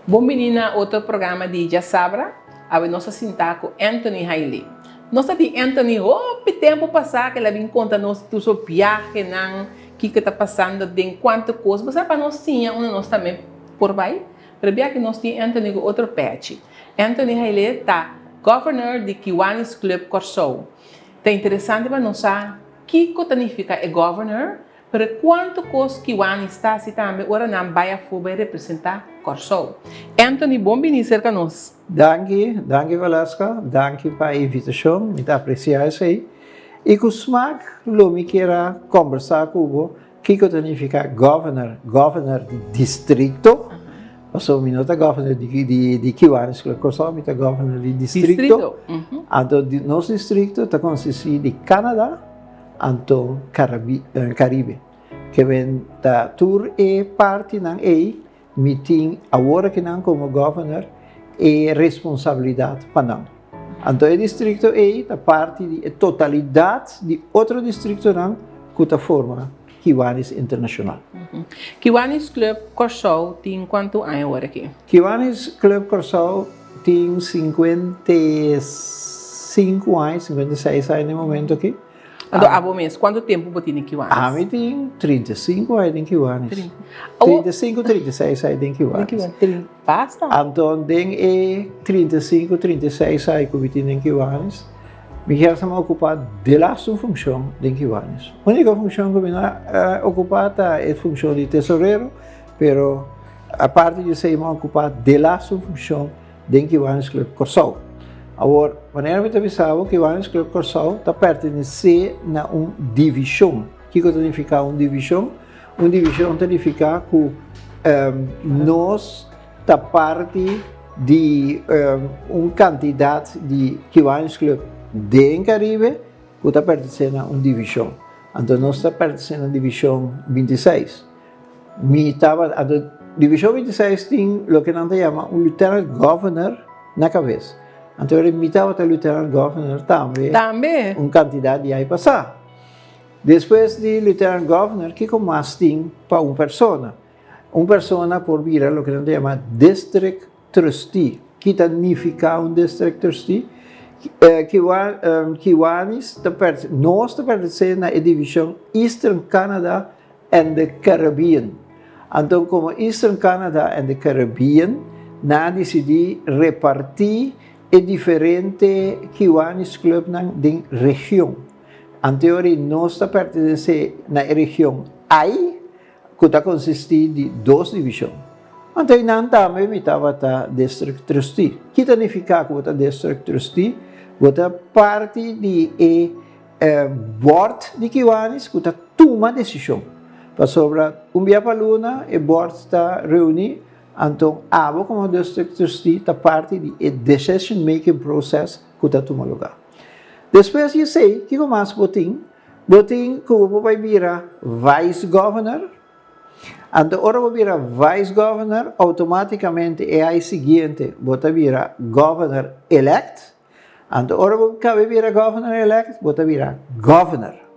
Bon bini na otro programa di Djasabra. Awe nos a sinta ku Anthony Haile. Nos ta tin Anthony hopi tempu pasá ku el a bin konta nos tur su biahenan, kiko ta pasando den kuantu kos. Bo sa pa nos siña unda nos tambe por bai. Pero biaha nos tin Anthony ku otro pechi. Anthony Haile ta Governor di Kiwanis Club Kòrsou. Ta interesante pa nos sa kiko ta nifiká e Governor, pero kuantu kos Kiwanis ta hasi tambe ora nan bai afó bai representá Kòrsou. Anthony, bon bini serka nos. Danki, danki Valeska, danki pa e invitashon, mi ta apresiá esei. I ku smak lo mi kier a kòmbersá ku bo Kiko ta nifiká governor? Governor di distrikto, pasobra mi no ta governor di Kiwanis Club Kòrsou, mi ta governor di distrikto. Anto nos distrikto ta konsistí di Canada anto Karibe. Ke men ta tur e partinan ei Mi tin awor akinan komo governor e responsabilidat pa nan. Anto e distrikto ei ta parti di e totalidat di otro distriktonan ku ta forma Kiwanis Internashonal. Kiwanis Club Kòrsou tin kuantu aña awor aki? Kiwanis Club Kòrsou tin 55 aña, 56 aña na e momento aki. Anto abo mes, kuantu tempu bo tin den Kiwanis? Ami tin 35 aña den Kiwanis. 35, 36 aña den Kiwanis. Basta. Anto den e 35, 36 aña ku mi tin den Kiwanis, mi kier sa mi a okupá delastu funshon den Kiwanis. Úniko funshon ku mi no a okupá ta e funshon di tesorero, pero aparte di esei mi a okupá delastu funshon den Kiwanis Club Kòrsou. Awor, manera mi ta bisa bo, Kiwanis Club Kòrsou ta pertenesé na un divishon. Kiko ta nifiká un divishon? Un divishon ta nifiká ku nos ta parti di un kantidat di Kiwanis Club den Karibe ku ta pertenesé na un divishon. Anto nos ta pertenesé na divishon 26. Mi tabata, anto Divishon 26 tin loke nan ta yama un lieutenant governor na kabes. Anto ora mi tabata lieutenant governor tambe. Tambe? Un kantidat di ai pasá. Despues di lieutenant governor kiko mas tin pa un persona? Un persona por bira loke nan ta yama district Trustee. Ki ta nifiká un district trustee? Kiwanis ta pertesé, nos ta pertesé na e divishon Eastern Canada and the Caribbean. Anto komo Eastern Canada and the Caribbean, nan a disidí repartí e diferente Kiwanis clubnan den region. Anteori nos ta pertenesé na e region I, ku ta konsistí di dos divishon. Anto einan tambe mi tabata district trustee. Ki ta nifiká ku bo ta district trustee? Bo ta parti di e bòrt di Kiwanis ku ta tuma desishon. Pasobra un bia pa luna e bòrt ta reuní, anto abo komo district trustee ta parti di e decision making process ku ta tuma lugá. Despues di esei, kiko mas bo tin? Bo tin ku bo por bai bira vice governor, anto ora bo bira vice governor automaticamente e ai siguiente bo ta bira governor elect, anto ora bo kabe bira governor elect bo ta bira governor.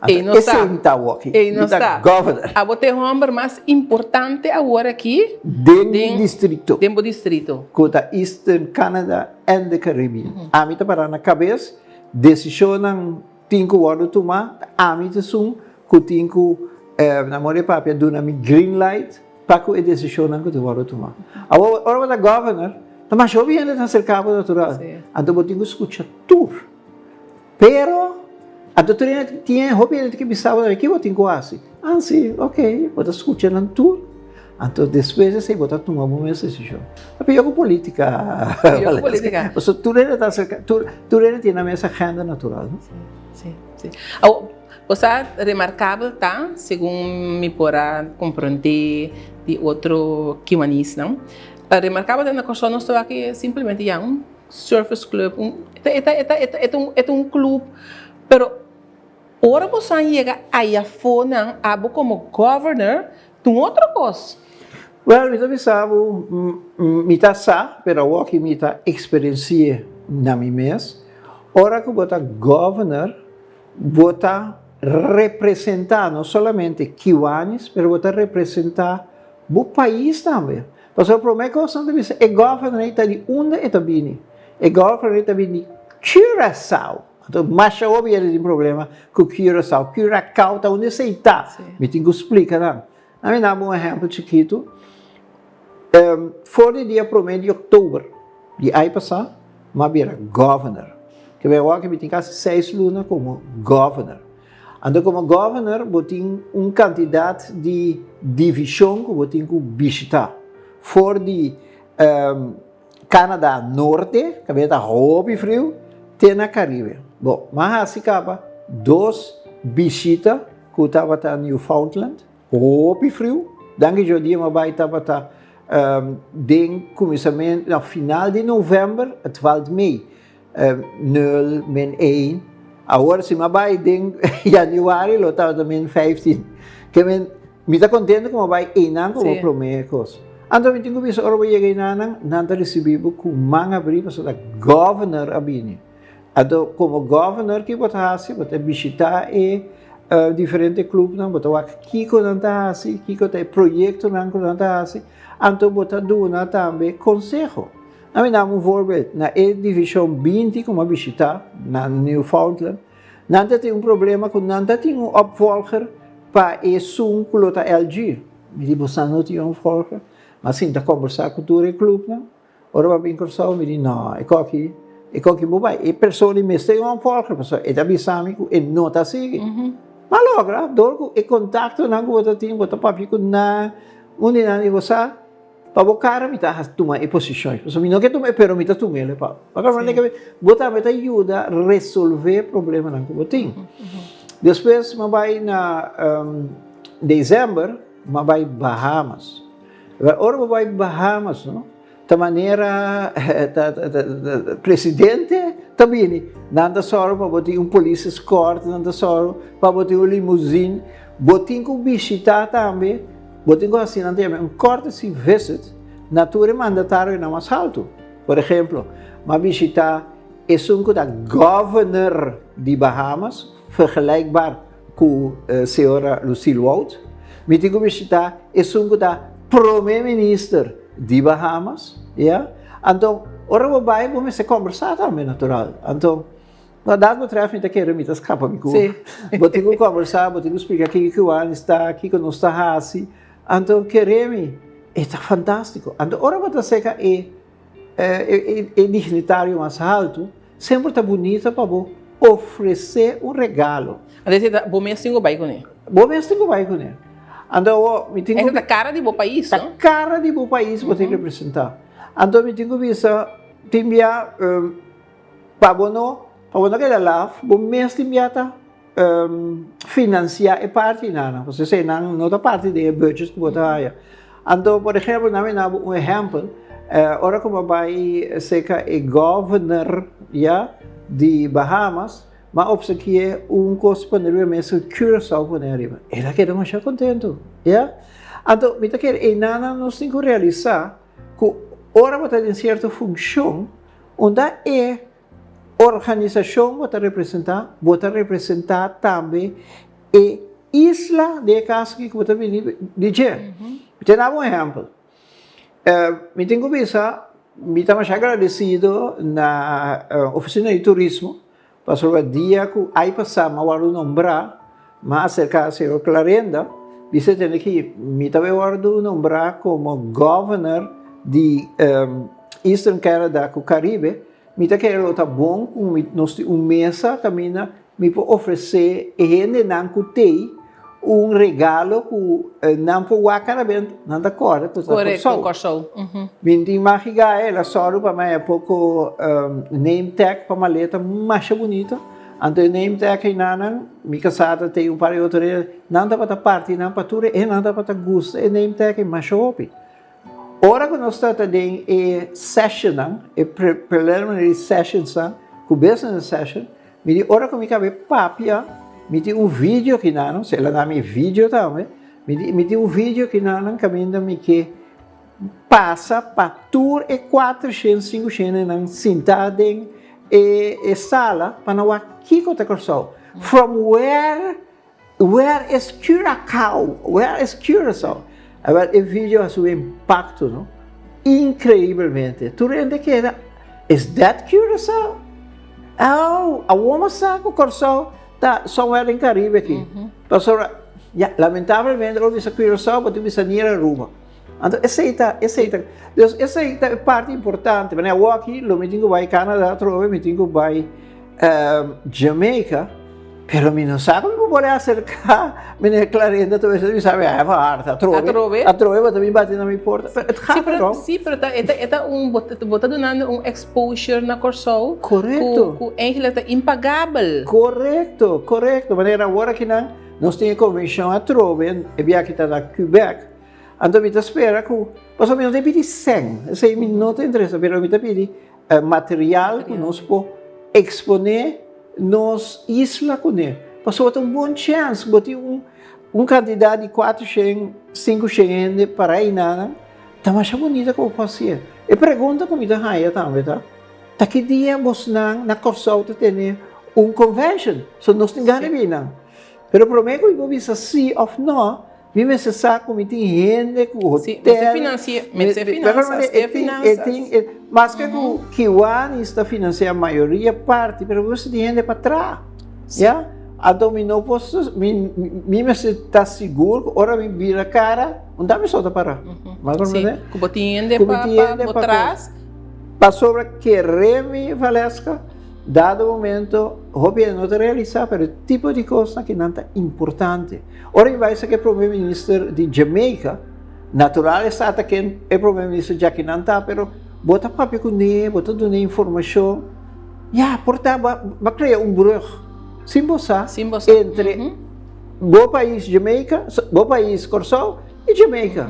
Ey Anto no sta. esei mi ta awoki, Ey no mi ta sta. governor. Abo ta e homber mas importante awor aki Den mi distrito. Den bo distrito. Ku ta Eastern Canada and the Caribbean. Ami ta para na kabes, desishonnan Tin ku wòrdu tumá, ami ta esun ku tin ku, na moda di papia, duna mi green light pa ku e desishonnan ku tin wòrdu tumá. Awor, ora bo ta governor, ta masha hopi hende ta aserká bo natural. Anto bo tin ku skucha tur. Pero, anto tur hende tin hopi hende tin ke bisa bo tambe ke bo tin ku hasi. Ah, si, ok, bo ta skucha nan tur. Anto despues di esei bo ta tuma bo mes desishon. Ta pior ku politika. Pior ku politika. Pasobra tur hende ta aserka, tur tur hende tin nan mes agenda natural, no? Si, si, si. Awor, bo sa remarkabel ta, segun mi por a komprondé di otro kiwanisnan, remarkabel ta na Kòrsou nos ta wak simplemente ya un service club, un e ta e ta e ta e ta e ta un club, pero ora bo sa yega ayafonan abo komo governor Ta un otro kos. Well, mi ta bisa bo, mi ta sa, pero awor ki mi ta eksperensi'e na mi mes, ora ku bo ta governor, bo ta representá no solamente Kiwanis, pero bo ta representá bo pais tambe. Pasobra promé kos nan ta bisa e governor ei ta di unda e ta bini. E governor ei ta bini di Curaçao. Anto masha hopi hende tin problema ku Curaçao. Curacao ta unda esei ta. Mi tin ku splika nan. Nan mi daba un ehèmpel chikitu. For di dia promé di òktober di ai pasá mi a bira governor. Ke bai awor ke mi tin kasi seis luna komo governor. Anto komo governor bo tin un kantidat di divishon ku bo tin ku bishitá. For di Canada Norte, kaminda ta hopi friu, te na Caribe. Bo, mi a hasi kaba dos bishita ku tabata Newfoundland, hopi friu. Danki Dios dia mi a bai tabata den kuminsamentu, no, final di novèmber, het valt mee. Nul, min één. Awor si mi a bai den januari lo tabata min 15. Ke men, mi ta kontento ku mi a bai einan komo promé kos. Anto mi tin ku bisa ora bo yega einanan, nan ta risibí bo ku man abrí pasobra ta governor a bini. Anto komo governor ki bo ta hasi? Bo ta bishitá e diferente klupnan, bo ta wak kiko nan ta hasi, kiko ta e proyektonan ku nan ta hasi, anto bo ta duna tambe konseho. A mi dam un voorbeeld, na e divishon 20 ku mi a bishitá na Newfoundland, nan ta tin un problema ku nan ta tin un opvolger pa esun ku lo ta LG. Mi di, Bosan no tin un opvolger? Mi a sinta kombersá ku tur e klupnan. Ora mi a bin Kòrsou mi di, No, e koki, e koki bo bai. E persona di mester un opvolger pasobra e ta bisa mi ku e no ta sigui. Mi a logra dor ku e kontaktonan ku bo ta tin, bo ta papia ku nan, un di nan di bo sa. Pa bo kara mi ta tuma e posishon, pasobra mi no ke tuma e pero mi ta tuma el pa bo. Bo tambe ta yuda resolve problemanan ku bo tin. Despues mi a bai na december mi a bai Bahamas. Ora bo bai Bahamas no ta manera presidente ta bini, nan ta sòru pa bo tin un police escort, nan ta sòru pa bo tin un limousine, bo tin ku bishita tambe. Bo tin ku hasi nan ta yama un courtesy visit na tur e mandatarionan mas haltu. Por ehemplo, mi a bishita esun ku ta governor di Bahamas, vergelijkbaar ku señora Lucille Wout. Mi tin ku bishita esun ku ta prome minister di Bahamas, ya. Anto, ora bo bai bo mester kombersá tambe natural. Anto, Wat dat betreft mi ta kere mi ta skapa mi ku. Bo tin ku kombersá, bo tin ku splika kiko Kiwanis ta, kiko nos ta hasi. Anto kere mi, e ta fantástiko. Anto ora bo ta seka e e dignitario mas haltu, semper ta bunita pa bo ofresé un regalo. Anto esei ta bo mes tin ku bai kuné. Bo mes tin ku bai kuné. Anto awor mi tin ku. Esei ta kara di bo pais, no? Ta kara di bo pais bo tin representá. Anto mi tin ku bisa tin bia. Pa bo no, pa bo no keda laf, bo mes tin bia ta financia e partinan, pasobra eseinan no ta parti den e budget ku bo ta haya. Anto, por ehempel, nan mi duna bo un ehempel, ora ku bo a bai serka e governor, ya, di Bahamas, mi a obseki'é un kos pone riba mesa ku Curaçao pone ariba. El a keda masha kontentu, ya. Anto, mi ta kere einanan nos tin ku realisa ku ora bo ta den sierto funshon, Unda e organisashon bo ta representá, bo ta representá tambe e isla den e kaso aki ku bo ta bini di dje. Mi ta daba un ehèmpel. Mi tin ku bisa mi ta masha agradesido na ofisina di turismo Pasobra dia ku ai pasá m'a wòrdu nombrá, m'a aserká señor Clarenda, bisa tende ki mi ta bai wòrdu nombrá komo governor di Eastern Canada ku Caribe, mi ta kere lo ta bon ku mi nos tin un mesa kaminda mi por ofresé e hendenan ku t'ei un regalo ku nan por wak kada bes nan ta kòrda ku ta Korekto, Kòrsou. Mi tin magiga el a sòru pa mi poko name tag pa maleta masha bunita. Anto e name tag einanan mi kasá ta tin un par di otro dia nan tabata parti nan pa tur e nan tabata gusta e name tag ei masha hopi. Ora ku nos ta den e sessionnan, e preliminary sessionsnan ku business session, Mi di ora ku mi kabe papia, mi tin un video kinanan, el a dami e video tambe, mi di mi tin un video kinanan kaminda mi ke pasa pa tur e kuatershen sinkushennan sintá den e e sala pa nan wak kiko ta Kòrsou. From where Where is Curacao? Where is Curacao? Awel e video a su impacto no. Increiblemente. Tur hende keda, Is that Curaçao? Oh, awor mi sa ku Kòrsou ta somewhere den Caribe aki. Pasobra, ya, lamentablemente ora bisa Curaçao bo tin bisa near Aruba. Anto esei ta, esei ta, dus esei ta e parti importante. Manera awor aki lo mi tin ku bai Canada atrobe, mi tin ku bai Jamaica, pero mi no sa con mi por acerca meneer Clarenda tur vez mi sabe hij van hart atrobe. Atrobe. Atrobe bo ta bin bati na mi porta. Pero het gaat Sí, pero, erom. sí, pero ta, e ta, e ta un, bo ta, bo ta dunando un exposure na Kòrsou. Correcto. Ku, ku eigenlijk ta impagabel. Correcto, correcto. Manera awor akinan nos tin e convención atrobe, e biaha ta na Quebec. Anto mi ta spera ku, pasobra mi no ta pidi sèn, esei mi no ta interesa, pero mi ta pidi material ku nos por eksponé nos isla kuné. Pasobra ta un bon chèns, bo tin un un kantidat di kuatershen, sinkushen hende para einanan, ta masha bunita ku bo por hasié. E pregunta ku mi ta haña tambe ta, ta ki dia bosnan na Kòrsou ta tene un convention? So nos tin gana di bini nan. Pero promé ku mi por bisa sí òf nò, Mi mester sa ku mi tin hende ku hotel. Sí, mester finansia, mester finansas, e finansas. Maske ku Kiwanis ta finansia mayoria parti, pero bo mester tin hende pa traha. Ya? Anto mi no por, mi mi mester ta sigur ku ora mi bira kara, unda mi so ta para. Mas o Sí, menos. ku bo tin hende Ku mi pa tin pa hende bo pa tras. Pasobra kere mi, Valeska, dado momento hopi hende no ta realisá, pero e tipo di kosnan ki nan ta importante. Ora mi bai sa ku e prome minister di Jamaica, natural e sa ta ken e prome minister djaki nan ta, pero bo ta papia kuné, bo ta dun'é informashon, ya, por ta bo a krea un brug, sin bo sa, entre bo pais Jamaica, bo pais Kòrsou i Jamaica.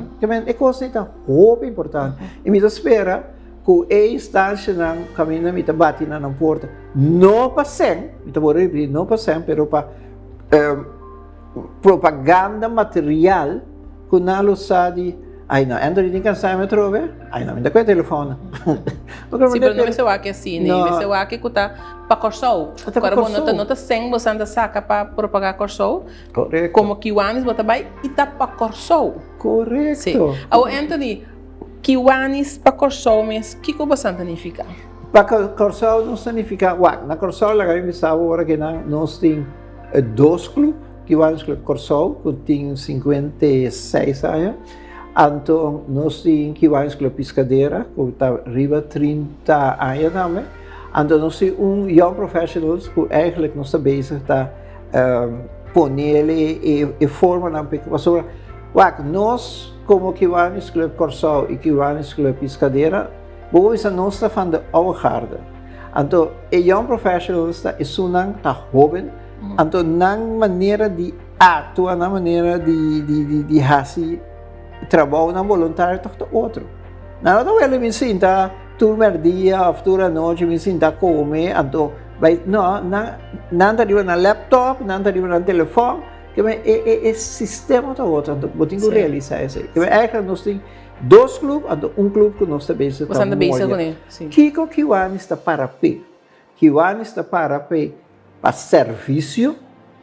E kos ei ta hopi importante i mi ta spera ku e instanshanan kaminda mi ta bati na nan porta, no pa sèn, mi ta wòrdu ripití, no pa sèn, pero pa propaganda material ku nan lo sa di ay no Anthony tin kansa mi atrobe ay no mi ta kohe telefòn. Si pero no mester wak asina no mester wak ku ta pa Kòrsou ku bo no ta no ta sèn bo san ta saka pa propagá Kòrsou komo Kiwanis bo ta bai i ta pa Kòrsou. Korekto. Awor Anthony Kiwanis pa Kòrsou mes kiko bo san ta nifiká? Pa Kòrsou nos ta nifiká wak na Kòrsou laga mi bisa bo ora ku nan nos tin E dos club, Kiwanis Club Kòrsou ku tin 56 aña, anto nos tin Kiwanis Club Piscadera ku ta riba 30 aña tambe, anto nos tin un Young Professionals ku eigenlijk nos ta bezig ta ponele e formanan pa pasobra wak nos komo Kiwanis Club Kòrsou i Kiwanis Club Piscadera bo por bisa nos ta van de oude garde. Anto e young professionals ta esunnan ta hoben, anto nan manera di actua, nan manera di di di di haci trabounan voluntario toch ta otro. Nan no ta wele bin sinta tur merdia of tur anochi bin sinta come anto bai no, nan nan ta riba nan laptop, nan ta riba nan telefon, ke men e e e sistema ta otro, anto bo tin ku realisa esei. Ke men eigenlijk nos tin Dos club anto un club cu nos ta bezig ta moria. Kico Kiwanis ta para p'e? Kiwanis ta para p'e pa servicio,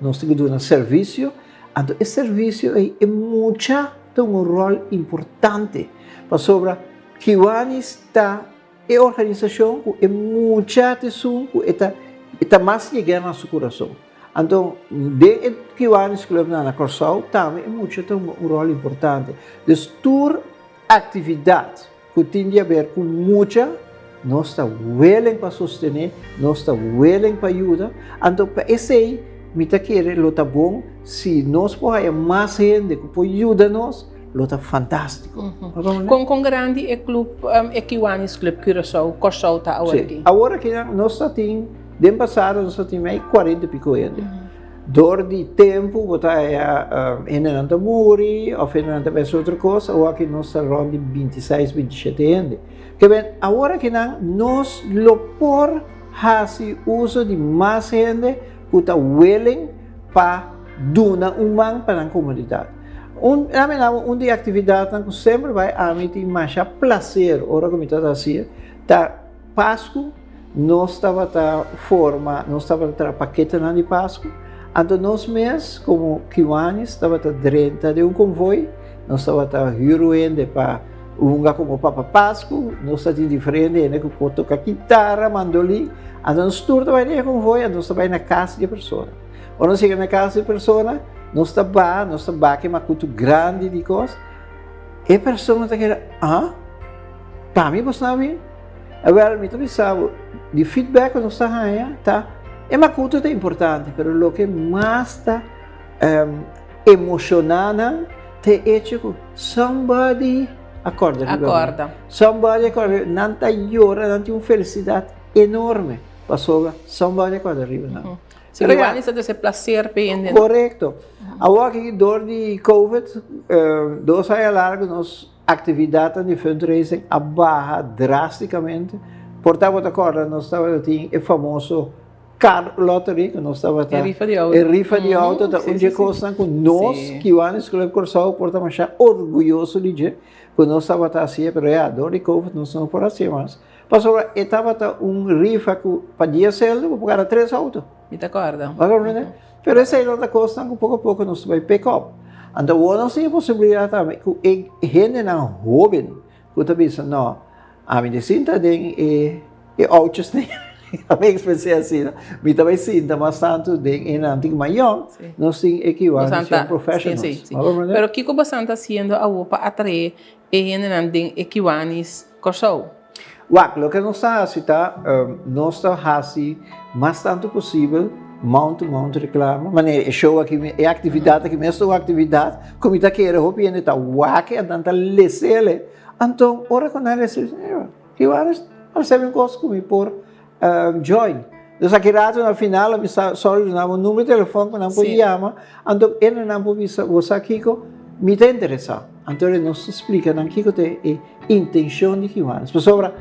nos tin cu duna servicio, anto e servicio ey e mucha ta un rol importante, pasobra Kiwanis ta e organisacion cu e mucha ta esun cu e ta e ta mas yega na su curason. Anto den e Kiwanis Clubnan na Kòrsou tambe e mucha ta hunga un ròl importante. Dus tur aktividat ku tin di haber ku mucha, nos ta willing pa sostené, nos ta willing pa yuda. Anto pa esei mi ta kere lo ta bon si nos por haya mas hende ku por yuda nos, lo ta fantástiko. Kon kon grandi e club e Kiwanis Club Curaçao, Kòrsou ta awor aki? Sí, awor aki nos ta tin. Den pasado nos a tin mei cuarenta y pico hende. Door di tempo bo ta haya hendenan ta muri of hendenan ta bes otro cos, awor aki nos ta rond di bintiseis, bintishete hende. Ke ben awor akinan nos lo por haci uso di mas hende cu ta willing pa duna un man pa nan comunidad. Un, ami nan un di actividadnan cu semper bai ami tin masha placer ora cu mi ta haci ta Pasku, nos tabata forma, nos tabata traha paketenan di Pasku, anto nos mes komo Kiwanis tabata drenta den un konvoi, nos tabata hür un hende pa hunga komo Papa Pasku, nos ta tin diferente hende ku por toka kitara, mandolin, anto nos tur ta bai den e konvoi, anto nos ta bai na kas di e persona. Ora nos yega na kas di e persona, nos ta baha, nos ta baki makutu grandi di kos, e persona ta keda, ah, pa mi bos nan a bin? Awel, mi ta bisa bo, di feedback ku nos ta haña ta, e makutu ta importante, pero loke mas ta emoshoná nan ta e echo ku somebody a kòrda riba mi. Somebody a kòrda riba mi. Nan ta yora, nan tin un felisidat enorme pasobra somebody a kòrda riba nan. Si igual esei ta e plaser pa hende. Korekto. Awor aki dor di covid, dos aña largu nos Actividadnan di fundraising a baha drasticamente. Por ta bo ta corda nos tabata tin e famoso car lottery cu nos tabata E rifa di auto. E rifa di auto ta un dje cosnan cu nos Kiwanis Club Corsou por ta masha orguyoso di dje cu nos tabata haci'e pero ya door di covid nos no por haci'e mas pasobra e tabata un rifa cu pa dia celdo bo por gana tres auto. Mi ta corda. Bo a comprende? Pero esei lo ta kosnan ku poko poko nos ta bai pick up. Anto awor nos tin e posibilidat tambe ku e hendenan hóben ku ta bisa, no, ami ta sinta den e e oudjes den, ami ekspres'é asina, mi ta bai sinta mas tantu den e nan tin mayó, nos tin e kiwanis young professionals. Pero kiko boso ta hasiendo awor pa atraé e hendenan den e kiwanis Kòrsou? Wak, loke nos ta hasi ta, nos ta hasi mas tantu posibel mouth to mouth reklame. Manera e show aki, e aktividat aki mes ta un aktividat ku mi ta kere hopi hende ta wak e, anto nan ta les'el e. Anto ora ku nan les'el, Kiwanis a hasi un kos ku mi por join. Dus aki rato na final mi sa sòru duna bo numero di telefòn ku nan por yama, anto e nan por bisa bo sa kiko mi ta interesá. Anto nos ta splika nan kiko ta e intenshon di Kiwanis. Pasobra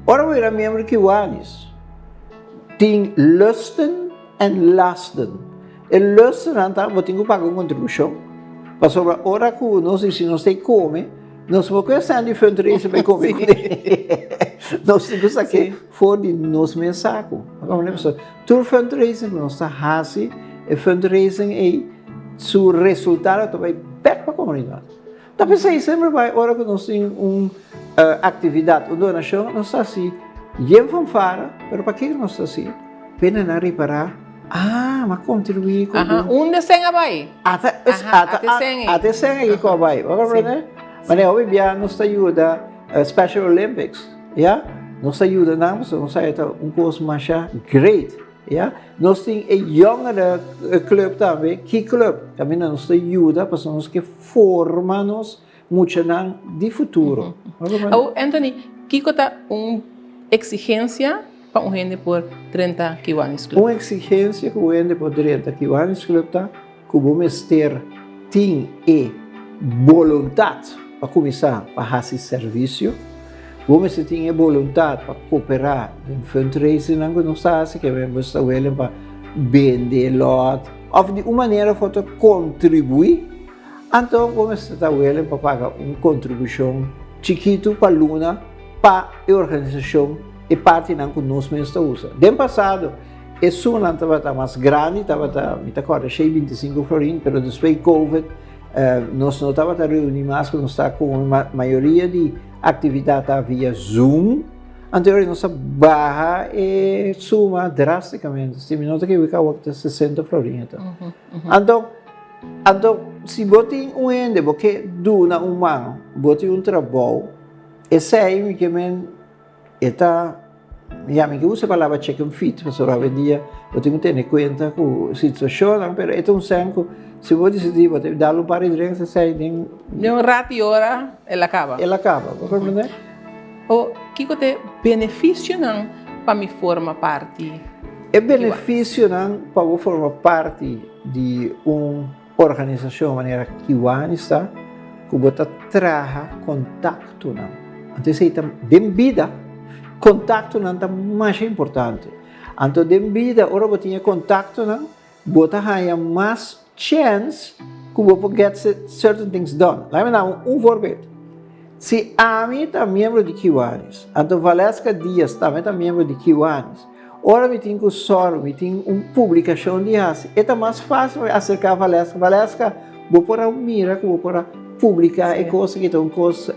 ora bo bira miembro di Kiwanis tin lusten en lasten. E lustennan ta bo tin ku paga un kontribushon, pasobra ora ku nos di si nos ta kome nos no por sende fundraiser pa e kome kuné. Nos tin ku sak'é For di nos mes saku. Tur fundraising ku nos ta hasi, e fundraising ei su resultado ta bai bèk pa komunidat. Ta p'esei semper bai ora ku nos tin un aktividat, un donashon, nos ta hasi yen fanfara, pero pakiko nos ta hasi? P'e nan ripará, ah, m'a kontribuí ku un. Unda esei a bai? Ata esei ei ku a bai. Bo a komprendé? Manera hopi bia nos ta yuda Special Olympics. Ya, nos ta yuda nan pasobra nos sa e ta un kos masha great, ya. Nos tin e yongere club tambe, Key Club, kaminda nos ta yuda pasobra nos ke forma nos muchanan di futuro. Awor Anthony, kiko ta un eksigensia pa un hende por drenta Kiwanis Club? Un eksigensia ku un hende por drenta Kiwanis Club ta ku bo mester tin e boluntat pa kuminsá pa hasi servisio, bo mester tin e boluntat pa koperá den fundraisingnan ku nos ta hasi, ke bo ta welen pa bende lòt òf di un manera òf otro kontribuí, anto bo mester ta welen pa paga un kontribushon chikitu pa luna pa e organisashon, e partinan ku nos mes ta usa. Den pasado. E sumanan tabata mas grandi, tabata, mi ta kòrda, shei 25 florin, pero despues di Covid nos no tabata reuni mas, ku nos ta ku mayoria di aktividat ta via Zoom, anto ora nos a baha e suma drástikamente, si mi no ta ekivoká awor ta 60 florin e ta. Anto, anto si bo tin un hende bo ke duna un man, bo tin un trabou, esei mi ke men E ta, ya mi ke usa e palabra chicken feet pasobra awendia bo tin ku tene kuenta ku situashonnan, pero e ta un sèn ku si bo disidí bo ta dal un par di drinks esei den. Den un rat di ora el a kaba. El a kaba, bo komprendé? O kiko ta e benefisionan pa mi forma parti? E benefisionan pa bo forma parti di un Organisashon manera Kiwanis ta ku bo ta traha kontaktonan. Anto esei ta den bida kontaktonan ta masha importante. Anto den bida ora bo tin e kontaktonan bo ta haña mas chèns ku bo por get certain things done. Laga mi daba un voorbeeld. Si ami ta miembro di Kiwanis, anto Valeska Diaz tambe ta miembro di Kiwanis, ora mi tin ku sòru, mi tin un publikashon di hasi, e ta mas fásil pa mi aserká Valeska, Valeska, bo por a mira ku bo por a publiká e kos aki, ta un kos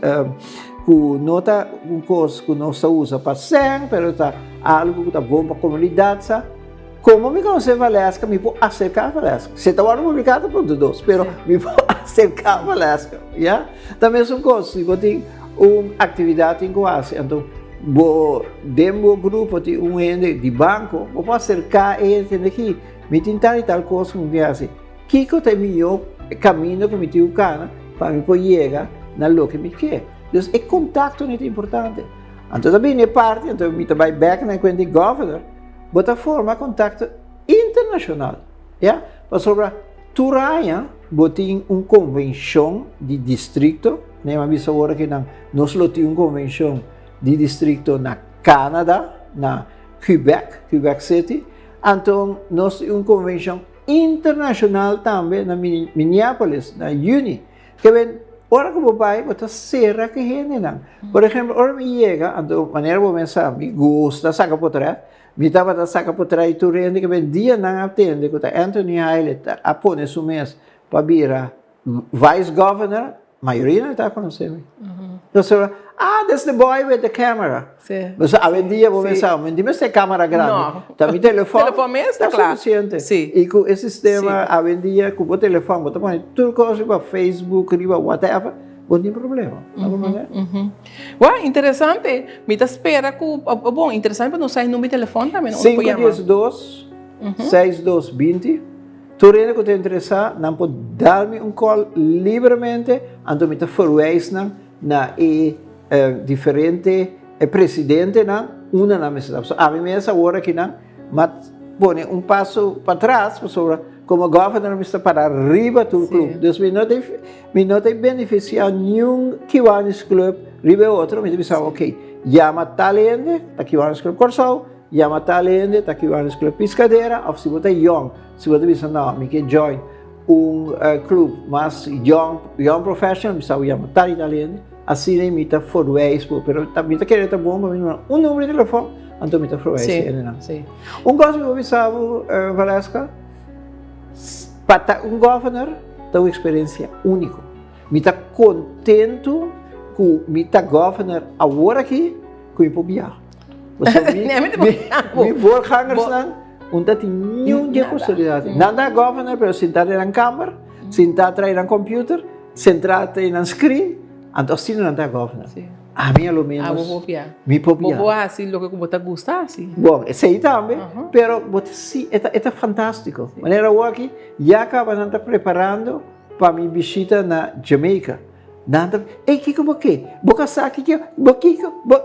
ku no ta un kos ku nos ta usa pa sèn, pero ta algu ku ta bon pa komunidat sa. Komo mi konosé Valeska, mi por aserká Valeska. Si e ta wòrdu publiká ta punto dos, pero mi por aserká Valeska, ya. Ta mesun kos si bo tin un aktividat tin ku hasi, anto bo den bo grupo tin un hende di banko, bo por aserká e hende aki, mi tin tal i tal kos ku mi ke hasi. Kiko ta e mihó kaminda ku mi tin ku kana pa mi por yega na loke mi ke? Dus e kontaktonan ta importante. Anto ta bini e parti, anto mi ta bai bèk na e kuenta di gòvernor, bo ta forma kontakto internashonal, ya, pasobra tur aña bo tin un konvenshon di distrikto, mi a bisa ora ku nan nos lo tin un konvenshon di distrikto na Canada, na Quebec, Quebec City, anto nos tin un konvenshon internashonal tambe na Minneapolis na yüni. Ke ben, ora ku bo bai bo ta sera ku hendenan. Por ehempel, ora mi yega, anto manera bo mes sa, mi gusta saka potrèt, mi tabata saka potrèt di tur hende, ke ben dia nan a tende ku ta Anthony Haile a pone su mes pa bira vice governor, Mayoria no ta conoce mi. Entonces, ah, that's the boy with the camera. Sí. Pues awendia bo pensa, mi no mester camera grandi. No. Ta mi telefon. Telefon mes ta ta kla. suficiente. Sí. Y cu e sistema awendia cu bo telefon bo ta pone tur cos riba Facebook, riba whatever, bo no tin problema. Bo comprende? Wou, interesante. Mi ta spera cu, bon, interesante pa nos sa e number di telefon tambe, no? Unda por Cinco yama. dies dos, seis dos binti. Tur hende ku ta interesá, nan por dal mi un kòl libremente, anto mi ta verwijs nan na e diferente presidentenan unda nan mester ta. Pasobra ami mes awor akinan m'a pone un paso patras pasobra komo gòvernor mi sta para riba tur klub. Dus mi no ta mi no ta benefisiá niun Kiwanis Club riba e otro, mi ta bisa oke, yama tal hende ta Kiwanis Club Kòrsou, Yama tal hende ta Kiwanis Club Piscadera of si bo ta yong, si bo ta bisa no, mi ke join un club mas yong, young professional, mi sa bo yama tal y tal hende, asina mi ta forwijs bo, pero mi ta kere ta bon pa mi duna un numero di telefon, anto mi ta forwijs e hendenan. Un kos mi por bisa bo, Valeska, pa ta un governor ta un experiencia unico. Mi ta contento cu mi ta governor awor aki cu mi por biaha. Pasobra mi, mi, mi voorgangersnan, un ta tin niun dje posibilidad. Nan ta governor, pero sintá den nan kamer, sintá trae nan computer, sentá trae nan screen, anto asina nan ta governor. Ami a lo menos, Ah, bo por bia. mi por bia. Bo por hasi loke ku bo ta gusta hasi. Bon, esei tambe, pero bo ta si, e ta, e ta fantástiko. Manera awor aki, ya kaba nan ta preparando pa mi bishita na Jamaica. Nan ta, Ey, kiko bo ke? Bo ka sa kiko, bo kiko, bo.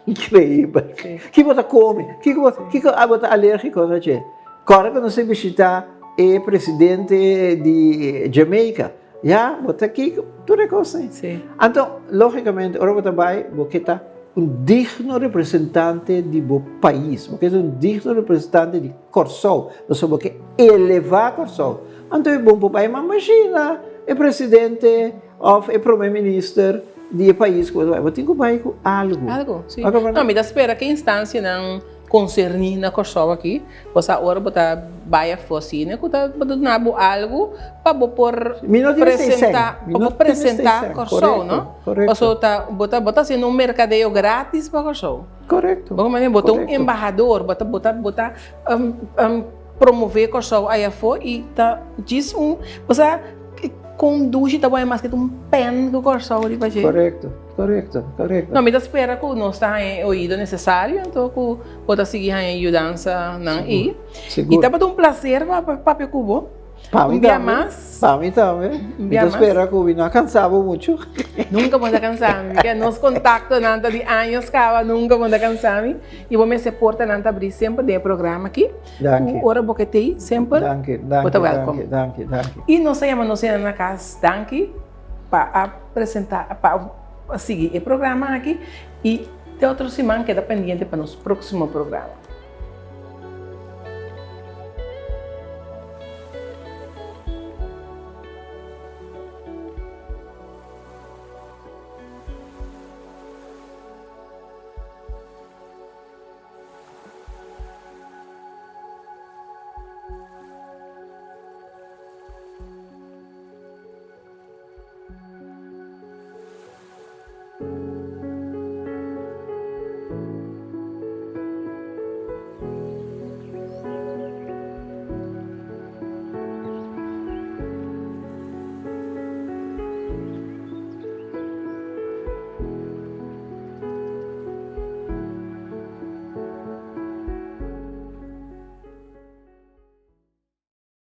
Increibel. Kiko bo ta kome? Kiko bo, kiko abo ta alergiko na dje? Kòrda ku nos a bishitá e presidente di Jamaica. Ya, bo ta kiko, tur e kos ei. Anto, lógikamente, ora bo ta bai, bo ke ta un digno representante di bo pais. Bo ke ta un digno representante di Kòrsou. Pasobra bo ke elevá Kòrsou. Anto e bon por bai mashina e presidente of e prome minister di e pais ku bo ta bai. Bo tin ku bai ku algu. Algu, si. No, mi ta spera ku e instansianan konserní na Kòrsou aki, bo sa ora bo ta bai afó asina ku ta bo ta duna bo algu pa bo por presentá, pa bo presentá Kòrsou, no? Pasobra ta bo ta bo ta hasiendo un merkadeo gratis pa Kòrsou. Korekto. Bo bo ta un embahador, bo ta bo ta bo ta Promove Kòrsou aya afó i ta djis un, osea, kon dushi ta bai maske ta un pèn ku Kòrsou riba dje. Korekto, korekto, korekto. No, mi ta spera ku nos ta haña e oido nesesario anto ku bo ta sigui haña e yudansanan ei. Sigur. I tabata un plaser pa papia ku bo. Pa mi Un bia tambe. mas. Pa mi tambe. Un Mi bia ta mas. spera ku mi no a kansa bo muchu. Nunka bo no ta kansa mi. Ke nos kontaktonan ta di años kaba, nunka bo no ta kansa mi. I bo mester portanan ta abrí semper den e programa aki. Danki. Ku ora bo ke t'ei semper Danki, bo danki, ta wèlkom. danki, danki, danki. I nos ta yama nos hende na kas danki pa a presentá, pa a sigui e programa aki. I te otro siman keda pendiente pa nos próksimo programa.